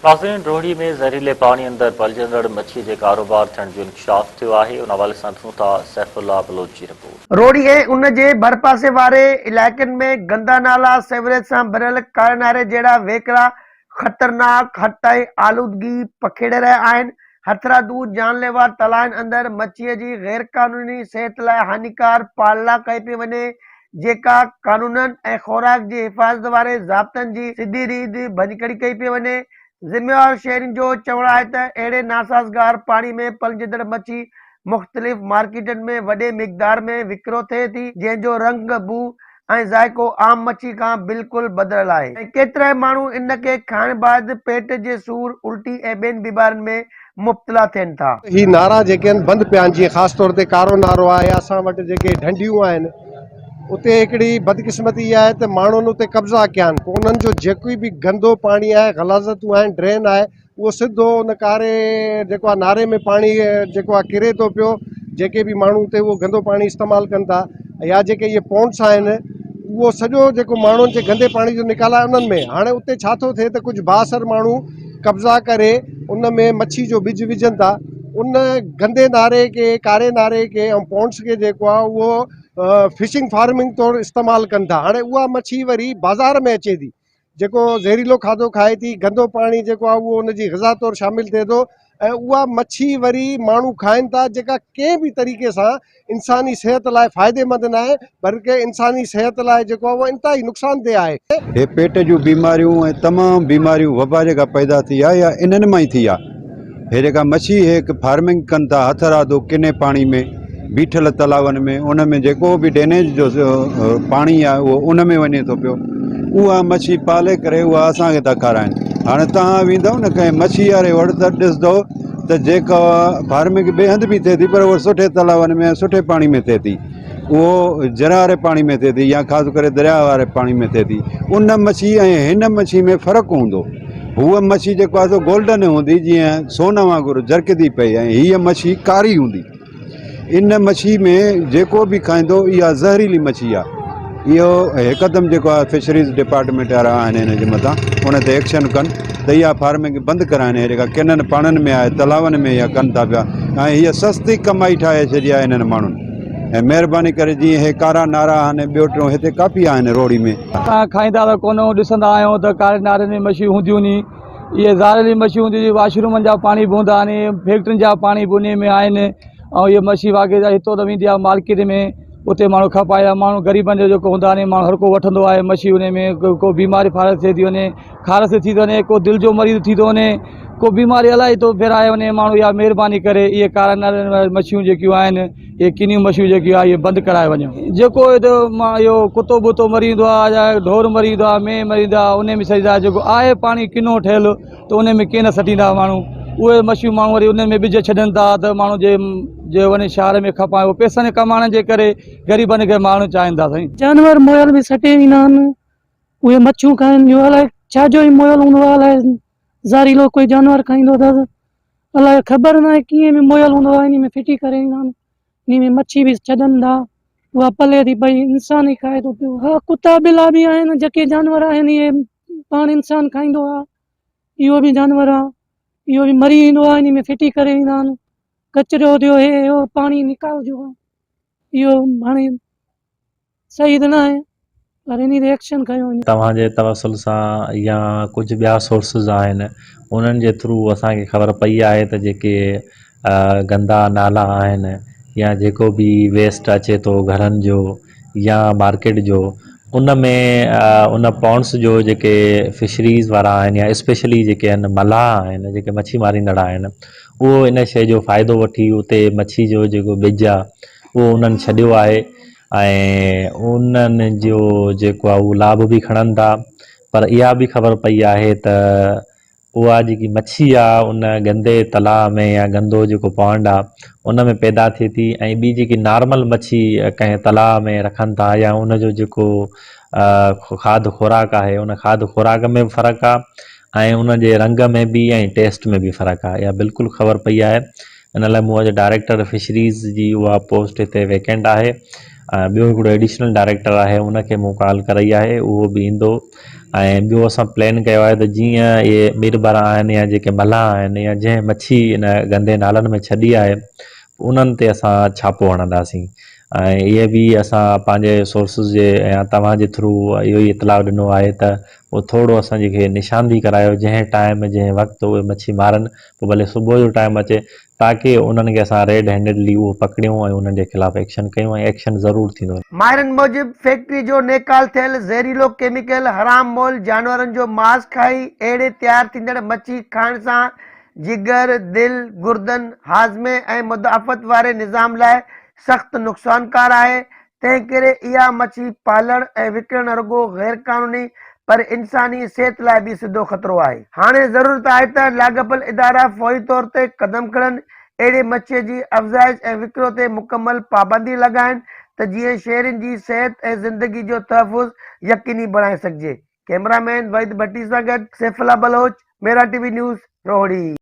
ناظرين روهڙي ۾ زهريلي پاڻي اندر پلجندڙ مڇي جي ڪاروبار ٿيڻ جو انڪشاف ٿيو آهي ان حوالي سان ڏسون ٿا سيف الله بلوچ جي رپورٽ. روهڙي ۽ ان جي ڀرپاسي واري علائقن ۾ گندا نالا، سيوريج سان ڀريل ڪاري ناري جهڙا وهڪرا خطرناڪ حد تائين آلودگي پکيڙي رهيا آهن، هٿرادو جان ليوا تلائن اندر مڇيء جي غيرقانوني صحت لاء هاڃيڪار پالنا ڪئي پئي وڃي، جيڪا قانونن ۽ خوراڪ جي حفاظت واري ضابطن جي سڌي ريت ڀڃڪڙي ڪئي پئي وڃي. ذميوار شهرين جو چوڻ آهي ته اهڙي ناسازگار پاڻي ۾ پلجندڙ مڇي مختلف مارڪيٽن ۾ وڏي مقدار ۾ وڪرو ٿئي ٿي، جنهن جو رنگ، بوء ۽ ذائقو عام مڇي کان بلڪل بدليل آهي ۽ ڪيترائي ماڻهو ان کي کائڻ بعد پيٽ جي سور، الٽي ۽ ٻين بيمارين ۾ مبتلا ٿين ٿا. هي نعرا جيڪي آهن بند پيا آهن جيئن خاص طور تي ڪارو نعرو آهي يا اسان وٽ جيڪي ڍنڍيون آهن اتي هڪڙي بدقسمتي اها آهي ته ماڻهن اتي قبضا ڪيا آهن پوء انهن جو جيڪي به گندو پاڻي آهي غلاظتون آهن ڊرين آهي اهو سڌو ان ڪاري جيڪو آهي ناري ۾ پاڻي جيڪو آهي ڪري ٿو پيو جيڪي به ماڻهو اتي اهو گندو پاڻي استعمال ڪن ٿا يا جيڪي اهي پونڊس آهن اهو سڄو جيڪو ماڻهن جي گندي پاڻي جو نڪال آهي انهن ۾ هاڻي اتي ڇا ٿو ٿئي ته ڪجهه بااثر ماڻهو قبضا ڪري ان ۾ مڇي جو ٻج وجهن ٿا ان گندي ناري کي ڪاري ناري کي ۽ پونڊس کي جيڪو آهي اهو فشنگ فارمنگ طور استعمال ڪن ٿا هاڻي اها مڇي وري بازار ۾ اچي ٿي جيڪو زهريلو کاڌو کائي ٿي گندو پاڻي جيڪو آهي اهو ان جي غذا طور شامل ٿئي ٿو ۽ اها مڇي وري ماڻهو کائن ٿا جيڪا ڪنهن به طريقي سان انساني صحت لاء فائديمند ناهي بلڪه انساني صحت لاء جيڪو آهي اهو انتهائي نقصانده آهي. هي پيٽ جون بيماريون ۽ تمام بيماريون وبا جيڪا پيدا ٿي آهي اها انهن مان ئي ٿي آهي. هي جيڪا مڇي هي هڪ فارمنگ ڪن ٿا هٿرادو ڪني پاڻي ۾ بيٺل تلاون ۾ ان ۾ جيڪو به ڊينيج جو پاڻي آهي اهو ان ۾ وڃي ٿو پيو اها مڇي پالي ڪري اها اسان کي ٿا کارائن هاڻي توهان ويندؤ نه ڪنهن مڇي واري وٽ ته ڏسندؤ ته جيڪا فارمنگ ٻئي هنڌ به ٿئي ٿي پر اها سٺي تلاون ۾ سٺي پاڻي ۾ ٿئي ٿي اهو جر واري پاڻي ۾ ٿئي ٿي يا خاص ڪري درياء واري پاڻي ۾ ٿئي ٿي ان مڇي ۽ هن مڇي ۾ فرق هوندو هوء مڇي جيڪو آهي سو گولڊن هوندي جيئن سون وانگر جرڪندي پئي ۽ هيء مڇي ڪاري هوندي ان مڇي ۾ جيڪو به کائيندو اها زهريلي مڇي آهي اهو هڪدم جيڪو آهي فشريز ڊپارٽمينٽ وارا آهن هن جي مٿان ان تي ايڪشن ڪن ته اها فارمنگ بند ڪرائن هي جيڪا ڪنن پاڻن ۾ آهي تلاون ۾ اها ڪن ٿا پيا ۽ هيء سستي ڪمائي ٺاهي ڇڏي آهي هنن ماڻهن ۽ مهرباني ڪري جيئن هي ڪارا نارا آهن ٻيو ٽيون هتي ڪافي آهن روهڙي ۾. اسان کائيندا ته ڪونه آهيون ڏسندا آهيون ته ڪاري نارن ۾ مڇيون هونديون ني اهي زهريلي مڇيون هونديون جي واش رومن جا پاڻي به هوندا آهن فيڪٽرين جا پاڻي به انهي ۾ آهن ۽ اهي مڇي واگي هتو ته ويندي آهي مارڪيٽ ۾ اتي ماڻهو کپائي ماڻهو غريبن جو جيڪو هوندا آهن ماڻهو هر ڪو وٺندو آهي مڇي انهي ۾ ڪو بيماري فارغ ٿي ٿي وڃي خارس ٿي ٿو وڃي ڪو دل جو مريض ٿي ٿو وڃي ڪو بيماري الائي ٿو ڦيرائي وڃي ماڻهو اها مهرباني ڪري اهي ڪارا نارن مڇيون جيڪيون آهن اهي ڪنيون مڇيون جيڪيون آهي اهي بند ڪرائي وڃو. جيڪو هتي مان اهو ڪتو ٻتو مري ويندو آهي يا ڍور مري ويندو آهي مينهن مري ويندو آهي انهي ۾ سڄدا جيڪو آهي پاڻي ڪنو ٺهيل ته انهي ۾ ڪين سٽيندا ماڻهو اهي مڇيون ماڻهو وري انهن ۾ ٻج ڇڏن ٿا ته ماڻهو جي جي وڃي شهر ۾ کپائي اهو پئسن ڪمائڻ جي ڪري غريبن کي مارڻ چاهين ٿا سائين. جانور مئل به سٽي ويندا آهن اهي مڇيون کائن جو الائي ڇا جو ئي مئل هوندو آهي الائي زهريلو ڪوئي جانور کائيندو اٿس الائي خبر ناهي ڪيئن به مئل هوندو آهي انهي ۾ ڦٽي ڪري ايندا آهن انهي ۾ مڇي به ڇڏن ٿا اها پلي ٿي پئي انسان ئي کائي ٿو پيو ها ڪتا ٻلا به آهن جيڪي جانور آهن اهي پاڻ انسان کائيندو آهي اهو به جانور آهي اهو به مري ويندو آهي انهي ۾ ڦٽي ڪري ايندا آهن ڪچرو ٿيو هي اهو پاڻي نڪال جو اهو هاڻي صحيح ته ناهي پر انهي تي ايڪشن کنيو وڃي. توهان جي توسل سان يا ڪجهه ٻيا سورسز آهن انهن جي ٿرو اسان کي خبر پئي آهي ته جيڪي گندا نالا آهن يا جيڪو به ويسٽ اچي ٿو گهرن جو يا مارڪيٽ جو ان ۾ ان پونڊس جو جيڪي فشريز وارا آهن يا اسپيشلي جيڪي آهن ملاح آهن جيڪي مڇي ماريندڙ آهن اهو ان شيء جو فائدو وٺي اتي مڇي جو جيڪو ٻج آهي اهو انهن ڇڏيو آهي ۽ انهن جو جيڪو آهي اهو لاڀ به کڻن ٿا پر اها به خبر پئي آهي ته اها جيڪي مڇي آهي ان گندي تلاء ۾ يا گندو جيڪو پونڊ آهي ان ۾ پيدا ٿئي ٿي ۽ ٻي جيڪي نارمل مڇي ڪنهن تلاء ۾ رکن ٿا يا ان جو جيڪو کاڌ خوراڪ آهي ان کاڌ خوراڪ ۾ به فرق آهي ۽ ان جي رنگ ۾ به ۽ ٽيسٽ ۾ به فرق آهي اها بلڪل خبر پئي آهي ان لاء مون اڄ ڊائريڪٽر فشريز جي اها پوسٽ هتي ويڪنٽ آهي ۽ ٻيو هڪڙو ايڊيشنل ڊائريڪٽر آهي ان کي مون ڪال ڪرائي آهي اهو به ايندو ۽ ٻيو اسان پلان ڪيو آهي ته جيئن اهي ميربر آهن يا جيڪي ملاح آهن يا جنهن مڇي ان گندي نالن ۾ ڇڏي آهي انهن تي اسان ڇاپو هڻنداسين ۽ اهي به اسان پنهنجي سورسز جي يا توهان جي ٿرو اهو ئي اطلاع ڏنو آهي ته اهو ٿورو اسان جي کي نشاندهي ڪرايو جنهن ٽائيم جنهن وقت اهي مڇي مارن پوء ڀلي صبح جو ٽائيم اچي تاڪه انهن کي اسان ريڊ هينڊيڊلي اهو پڪڙيون ۽ انهن جي خلاف ايڪشن ڪيون ۽ ايڪشن ضرور ٿيندو. ماهرن موجب فيڪٽري جو نيڪال ٿيل زهريلو ڪيميڪل حرام مئل جانورن جو ماس کائي اهڙي تيار ٿيندڙ مڇي کائڻ سان جگر، دل، گردن، هاضمي ۽ مدافعت واري نظام لاء سخت نقصانڪار آهي، تنهنڪري اها مڇي پالڻ ۽ وڪڻڻ نه رڳو غيرقانوني پر انساني صحت لاء به سڌو خطرو آهي. هاڻي ضرورت آهي ته لاڳاپيل ادارا فوري طور تي قدم کڻن، اهڙي مڇي جي افزائش ۽ وڪرو تي مڪمل پابندي لڳائين ته جيئن شهرين جي صحت ۽ زندگي جو تحفظ يقيني بڻائي سگهجي. ڪئميرا مين وحيد ڀٽي سان گڏ Saif Ullah Baloch, Mehran T V news, Rohri.